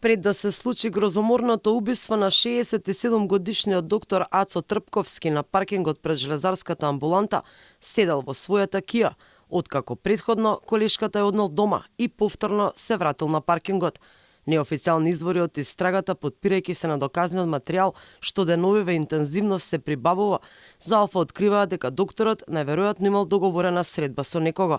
Пред да се случи грозоморното убиство на 67-годишниот доктор Ацо Трпковски на паркингот пред железарската амбуланта, седел во својата кија, откако претходно колешката е однел дома и повторно се вратил на паркингот. Неофицијални извори од истрагата, потпирајќи се на доказниот материјал што деновиве интензивно се прибавува, за Алфа откриваат дека докторот најверојатно имал договорена средба со некого,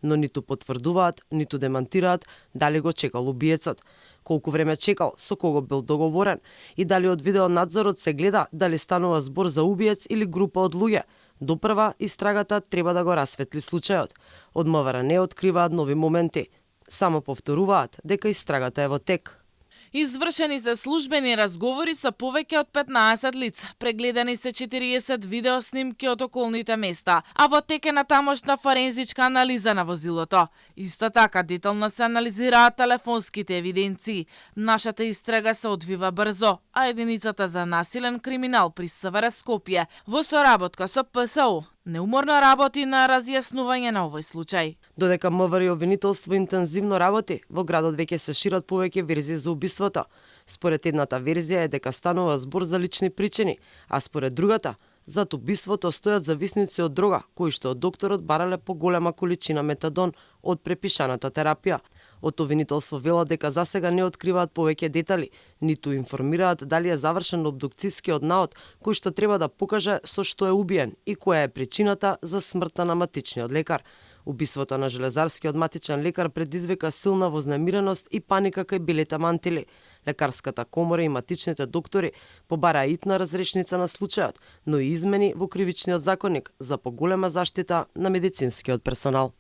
но ниту потврдуваат, ниту демантираат дали го чекал убиецот, колку време чекал, со кого бил договорен и дали од видеонадзорот се гледа дали станува збор за убиец или група од луѓе. Допрва истрагата треба да го расветли случајот. Од МВР не откриваат нови моменти, само повторуваат дека истрагата е во тек. Извршени се службени разговори со повеќе од 15 лица, прегледани се 40 видеоснимки од околните места, а во тек е на тамошна форензичка анализа на возилото. Исто така детално се анализираат телефонските евиденции. Нашата истрага се одвива брзо, а единицата за насилен криминал при СВР Скопје во соработка со ПСУ неуморно работи на разјаснување на овој случај. Додека МВР и обвинителство интензивно работи, во градот веќе се шират повеќе верзии за убиството. Според едната верзија е дека станува збор за лични причини, а според другата, зад убиството стојат зависници од дрога, кои што од докторот барале поголема количина метадон од препишаната терапија. Од обвинителство велат дека засега не откриваат повеќе детали, ниту информираат дали е завршен обдукцијскиот наод кој што треба да покаже со што е убиен и која е причината за смртта на матичниот лекар. Убиството на железарскиот матичен лекар предизвика силна вознемиреност и паника кај белите мантили. Лекарската комора и матичните доктори побараа итна разрешница на случајот, но и измени во кривичниот законник за поголема заштита на медицинскиот персонал.